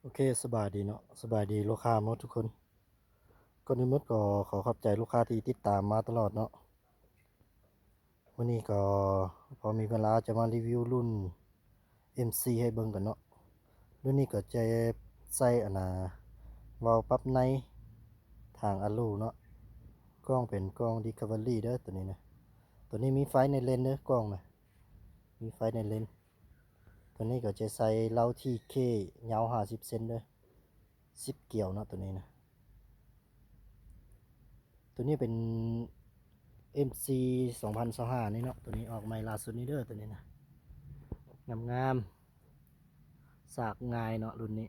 ໂອເຄ ສະບາຍດີເນາະ ສະບາຍດີລູກຄ້າໝົດທຸກຄົນ. ກ່ອນອື່ນໝົດກໍຂໍຂອບໃຈລູກຄ້າທີ່ຕິດຕາມມາຕະຫຼອດເນາະ. ມື້ນີ້ກໍພໍມີເວລາຈະມາຣີວິວລຸ້ນ ເອັມຊີ ໃຫ້ເບິ່ງກັນເນາະ. ລຸ້ນນີ້ກໍຈະໃສ່ອັນນ່າ ເຫວີ້າປັບໃນ ທາງອາລູເນາະ. ກ້ອງເປັນກ້ອງ Discovery ເດີ ໂຕນີ້ນະ. ໂຕນີ້ມີໄຟໃນເລນເດີ ກ້ອງນະ ມີໄຟໃນເລນ. ໂຕນີ້ກໍຈະໃສ່ເລົາ ທີເຄ ຍາວຫ້າສິບເຊັນເດີ ສິບກຽວເນາະ ໂຕນີ້ນະ. ໂຕນີ້ເປັນ ເອັມຊີ ສອງພັນຊາວຫ້ານີ້ເນາະ ໂຕນີ້ອອກໃໝ່ລ່າສຸດນີ້ເດີ ໂຕນີ້ນະ ງາມໆ ສາກງ່າຍເນາະລຸ້ນນີ້.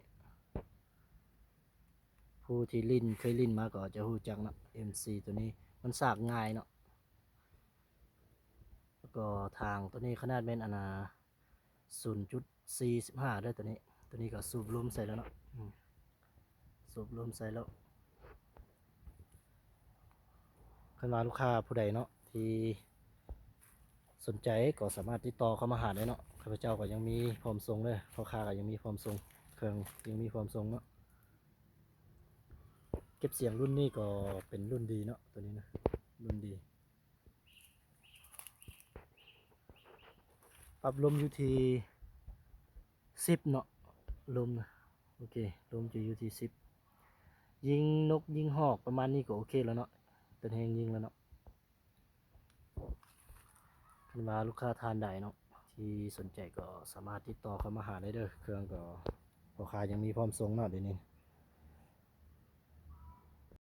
ຜູ້ທີ່ຫຼິ້ນ ເຄີຍຫຼິ້ນມາກໍຈະຮູ້ຈັກເນາະ ເອັມຊີ ໂຕນີ້ມັນສາກງ່າຍເນາະ. ແລ້ວກໍທາງໂຕນີ້ຂະໜາດແມ່ນອັນນ່າ ສູນຈຸດສີ່ສິບຫ້າເດີ ໂຕນີ້ ໂຕນີ້ກໍສູບລົມໃສ່ແລ້ວເນາະ ອືມ ສູບລົມໃສ່ແລ້ວ. ຄັນວ່າລູກຄ້າຜູ້ໃດເນາະທີ່ສົນໃຈກໍສາມາດຕິດຕໍ່ເຂົ້າມາຫາໄດ້ເນາະ. ຂ້າພະເຈົ້າກໍຍັງມີພ້ອມສົ່ງເດີ ພໍ່ຄ້າກໍຍັງມີພ້ອມສົ່ງ ເຄື່ອງຍັງມີພ້ອມສົ່ງເນາະ. ເກັບສຽງລຸ້ນນີ້ກໍເປັນລຸ້ນດີເນາະ ໂຕນີ້ນະ ລຸ້ນດີ. ປັບລົມຢູ່ທີ່ສິບເນາະ ລົມນະ ໂອເຄ ລົມຈະຢູ່ທີ່ສິບ. ຍິງນົກຍິງຮອກປະມານນີ້ກໍໂອເຄແລ້ວເນາະ ເປັນແຮງຍິງແລ້ວເນາະ. ຄັນວ່າລູກຄ້າທ່ານໃດເນາະທີ່ສົນໃຈກໍສາມາດຕິດຕໍ່ເຂົ້າມາຫາໄດ້ເດີ ເຄື່ອງກໍພໍ່ຄ້າຍັງມີພ້ອມສົ່ງເນາະ ດຽວນີ້